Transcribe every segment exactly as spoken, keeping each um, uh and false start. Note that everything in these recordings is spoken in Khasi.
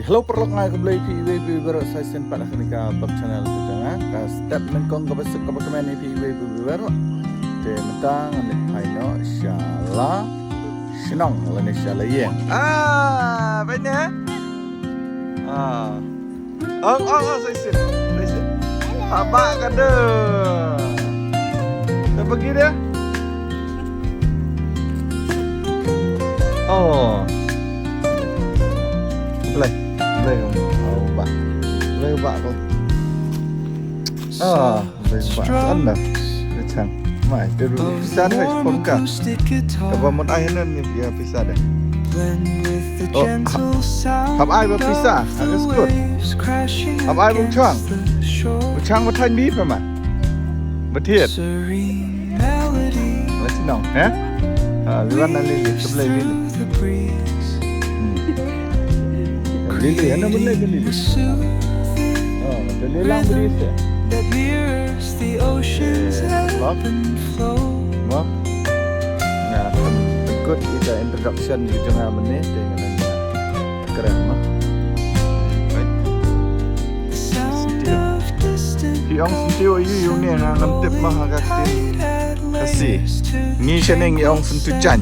Hello paralok, nga ai khublei ïa phi iwei pa iwei baroh sa shisien pat ha kane ka vlog channel ka jong nga. Ka step nyngkong kaba suk kaba kmen ïa phi iwei pa iwei baroh. Te mynta ngan leit phai noh sha la shnong lane sha la ïing. Ah, bad ne? Ah. Ong, ong, ong, sa shisien, sa shisien. Haba ka de. Sa pagi de. Oh. Blei, blei, oh, ba. Blei, ba, ko. Ah. Bad ba, anda. Kachang. Mai, te ruh pisa de, phone ka. Kaba mut ai nan ni ïa pisa de. Oh, ha-, hap ai ba pisa. Agus kut. Hap ai bun chang. Bun chang ba thaiñ bi pa ma. Ba thied. Let's know, eh? Ah, liwan na Lily, khublei Lily. Hmm. Lily, ano ba leh ka Lily? Oh, ka Lily lang ba di se. Vlog. Mo? Nga kan kut ita introduction ïa ka jong nga mynne te nga nang kren mo. Right. Syntiew. Phi ong syntiew aïu ïa une nga ngam tip mo ha ka ktien Khasi. Ngi shane ngi ong syntiew jaiñ.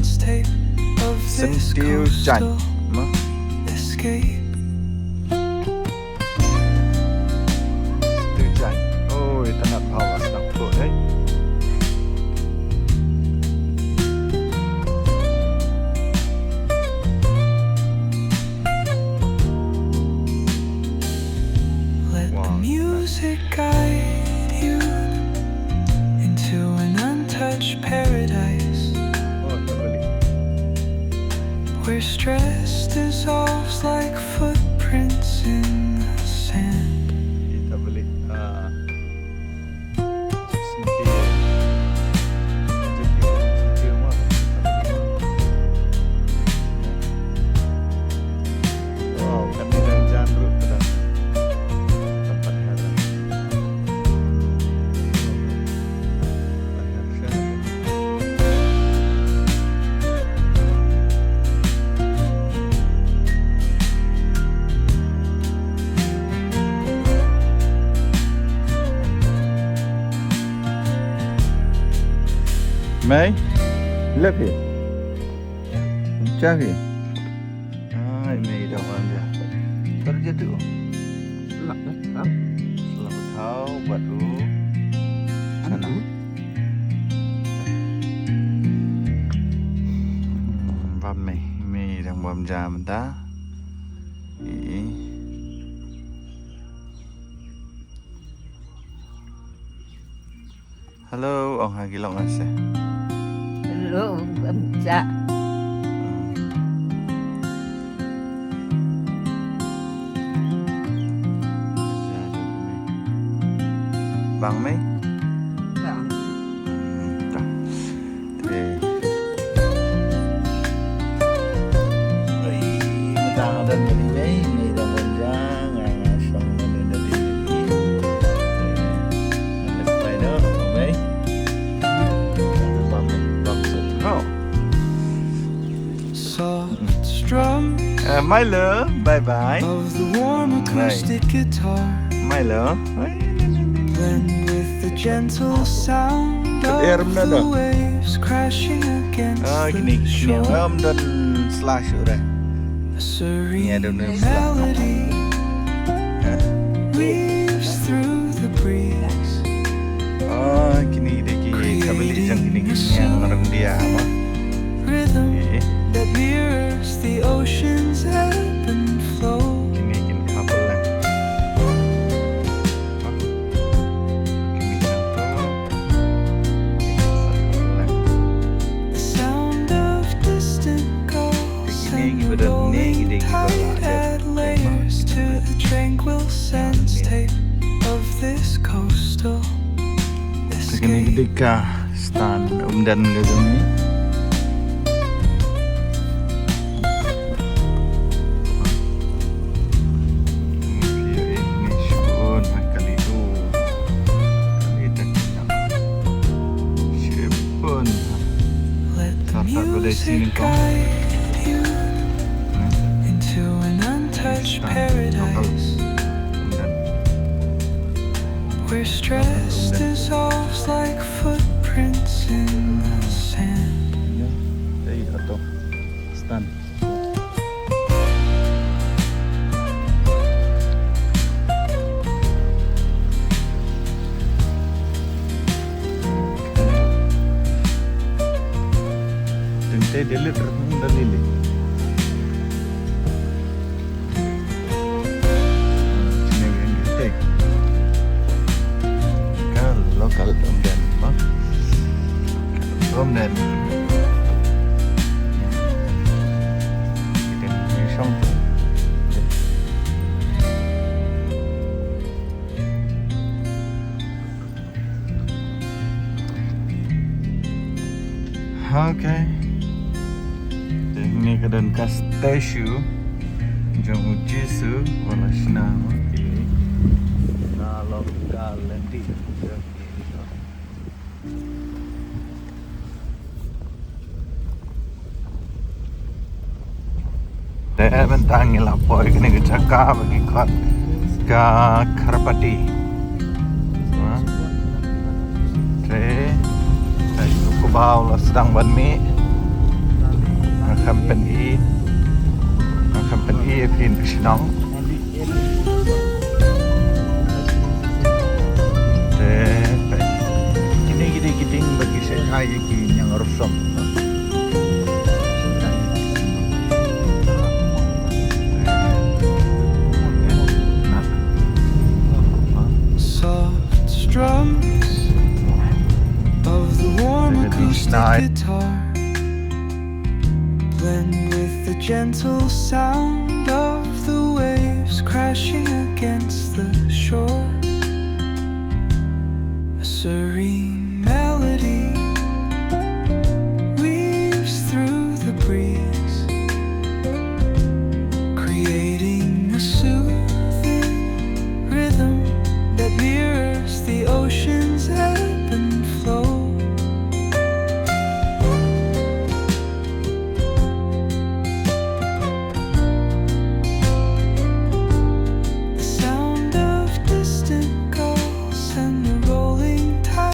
Syntiew jaiñ mo. Syntiew jaiñ. Oh, itynnad bha ba sdang phuh, eh. Let the music guide you into an untouched paradise where stress dissolves like footprints in the sand. Mei, lep hi. Pynjah hi. Ai, mei dang wan ja. Ter jadu. Slap, eh? Ha? Slap thaw bad u. Sana. Hmm, bam mei, mei dang bam ja mynta. Ih. Hello, ong ha ki lok ngan se. Hello, bam ja. Bang mei? Bang. Hmm, ta. Te. Oi, mynta nga don bad i mei, mei dang bam ja, nga nga shong mane da di mei. Te, nga leit pai noh, mei. Bam, bam sut. Oh. Soft strums Eh, Milo, bye bye. Of the warm acoustic guitar. Milo. Blend with the gentle sound of the waves crashing against the shore. Ah, kine, kine. Ym don slash ure. A serene melody weaves through the breeze. Ah, kine de ki kaba leh jong kine ki sniang ryndia ma. Rhythm that mirrors the ocean's ebb and flow. Kine kin couple lang. The sound of distant gulls and the rolling tide add layers to the tranquil soundscape of this coastal escape. Stand umdan ka jong ngi. Let the music guide you into an untouched paradise. paradise, where stress dissolves like footprints in the sand. Ei, ato. Stan. Tinte delete rung dalili. Sini yang ketik. Kalau kalau kemudian apa? Kemudian kita punya shampoo. Okay. Te hangne ka don ka statue jong u Jisu, wala shna ma phi. Na long ka lynti. Te mynta ngi la poi kane ka jaka ba ki khot ka Kharpati. Ha? Te, te u kbaw la sdang ban mih. Nga khlem pyni, nga khlem pyni ïa phi na shnong. Te, te. Kine ki dei ki dieng ba ki shait ai ïa ki ñiang rusom. Soft strums of the warm acoustic guitar blend with the gentle sound of the waves crashing against the shore. A serene melody weaves through the breeze, creating a soothing rhythm that mirrors the ocean's ebb and flow. The sound of distant gulls and the rolling tide.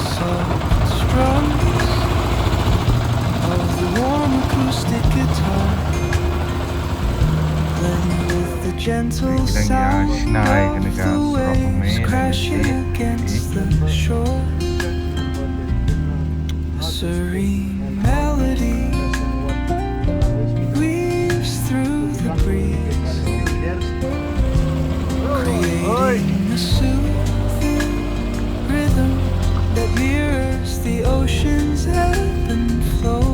Soft strums of the warm acoustic guitar blend with the gentle sound of the waves crashing against the shore. A serene melody weaves through the breeze, creating a soothing rhythm that mirrors the ocean's ebb and flow.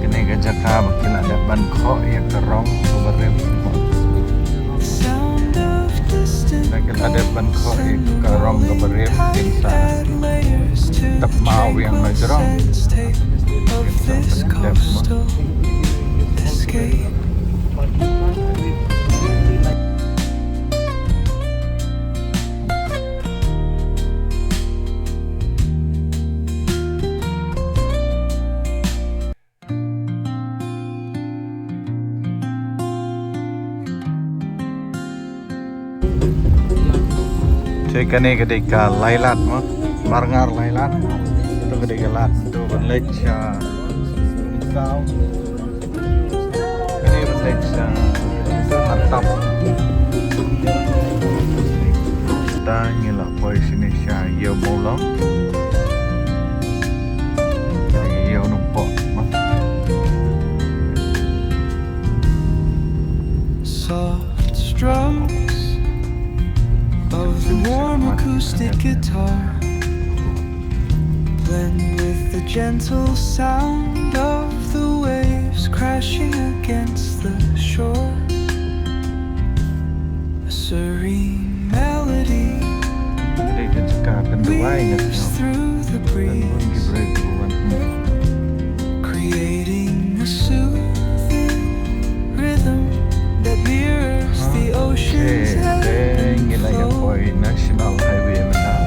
Kane ka jaka ba ki la dep ban khoh ïa ka rong kaba rim. Sound of distant, ba ki la dep ban khoh ïa ka rong kaba rim, kin sa tap maw ïa nga jrong. Kin sa tap maw. Escape. Te kane ka dei ka Lailat mo, Marngar Lailat. Ito ka dei ka lad, ito ban leit sha Umsaw. Kane ban leit sha Martap. Ta ngi la poi shane sha Ïew Mawlong. Ïew Nongpoh. Soft strums of the warm acoustic guitar blend with Gentle sound of the waves crashing against the shore. A serene melody weaves through the breeze, creating a soothing rhythm that mirrors the ocean's ebb and flow. National Highway mynta.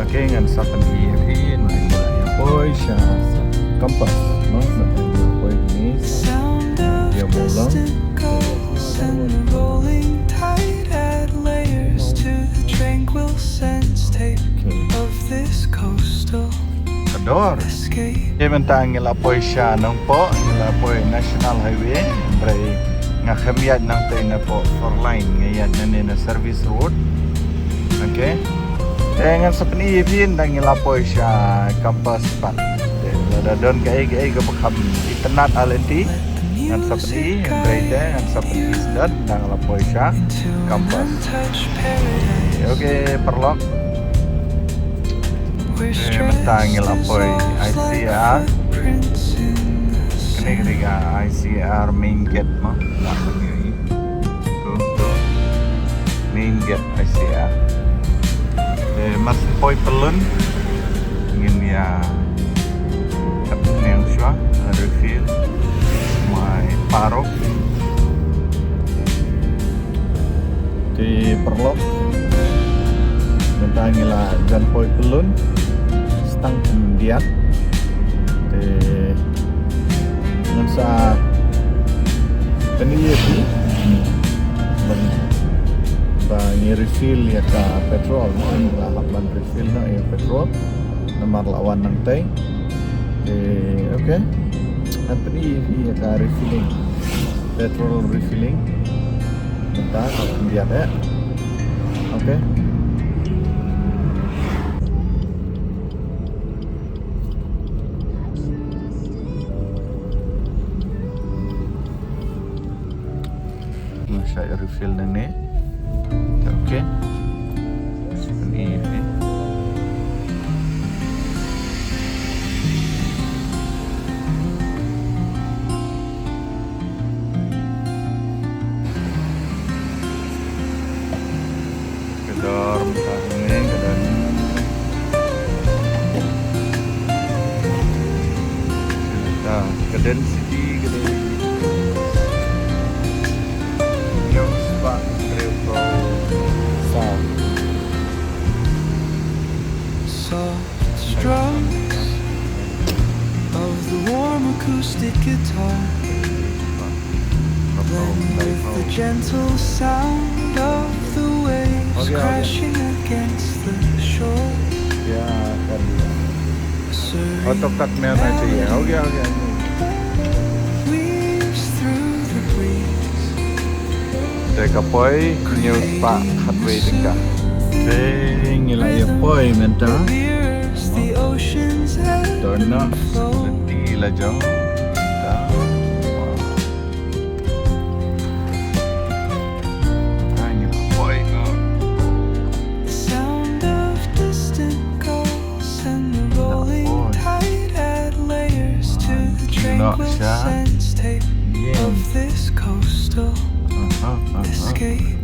Okay, ngan sa pyni ïa phi, ngan ïa poi sha Compass, no? Ngan ïa poi ni. Sound of distant gulls and the rolling tide add layers to the tranquil sense tape of this coastal escape. Ka dor. Te mynta ngi la poi sha Nongpoh, ngi la poi National Highway, hynrei nga khlem ïaid nangtei napoh four lane, nga ïaid nangne na service road. Okay. Te ngan sa pyni ïa phi ynda ngi la poi sha Compass pat. Te lada don kaei kaei kaba kham itynnad ha lynti, ngan sa pyni, hynrei te ngan sa pyni sdang ynda ngi la poi sha Compass. Okay, paralok. Eh, mynta ngi la poi I C R. Kane ka dei ka I C R main gate mo. Tu, tu. Main gate I C R. Eh, mar shu poi pyllun, ngin ïa kat neng shuwa, refill my parok. Te paralok, mynta ngi la jan poi pyllun, stang khyndiat. Te ngan sa pyni ïa phi ba ngi refill ïa ka petrol, ngi la hap ban refill noh ïa petrol namar la wan nangtei. Te okay, ngan pyni ïa phi ïa ka refilling, petrol refilling. Mynta ka khyndiat eh. Okay. Nga sa refill nangne. Okay. Shu pyni ïa phi. Ka dor mynta hangne ka don. Ka, ka density ka dei hynñiew spah hynriewphew saw. Soft strums of the warm acoustic guitar blend with the gentle sound of the waves crashing against the shore. A serene melody weaves through the breeze. Te ka poi hynñiew spah khatwei tyngka. Te ngi la ïa poi mynta. Dona, lynti la jong. Ta. Wow. Ai, ngi la poi ko. The sound of distant gulls and the rolling tide add layers to the tranquil sense tape of this coastal escape.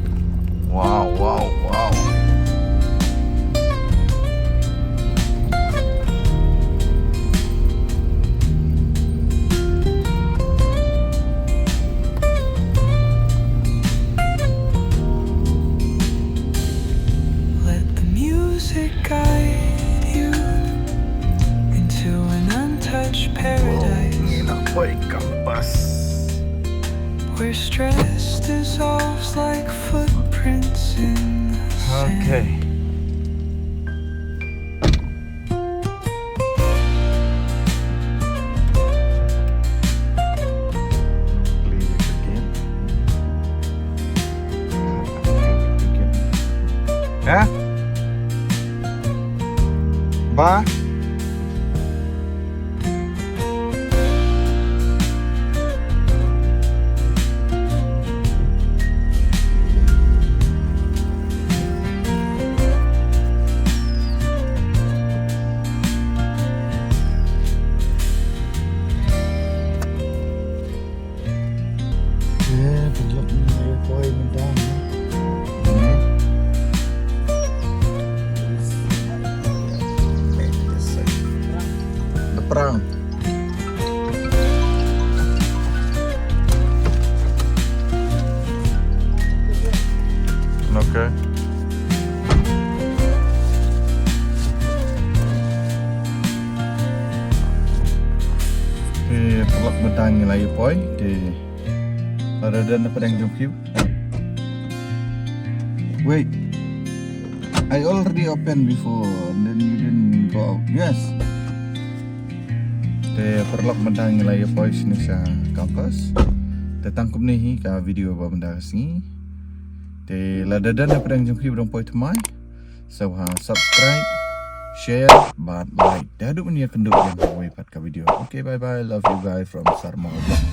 Wow, wow, wow. Let the music guide you into an untouched paradise. Ngi la poi Compass. Where stress dissolves like footprints in the sand. Okay. Eh? Ba? Prang. Okay. Te paralok mynta ngi la ïa poi te lada don na pdeng jong phi. Wait. I already opened before and then you didn't go out. Yes. Te paralok mynta ngi la ïa poi shane sha campus. Te tang kumne hi ka video ba mynta ka sngi. Te lada don na pdeng jong phi ba dang poi thymmai, sngewbha subscribe, share bad like. Te haduh mynta kynduh ïa kawei pat ka video. Okay, bye bye. Love you guys from Sarmawblang.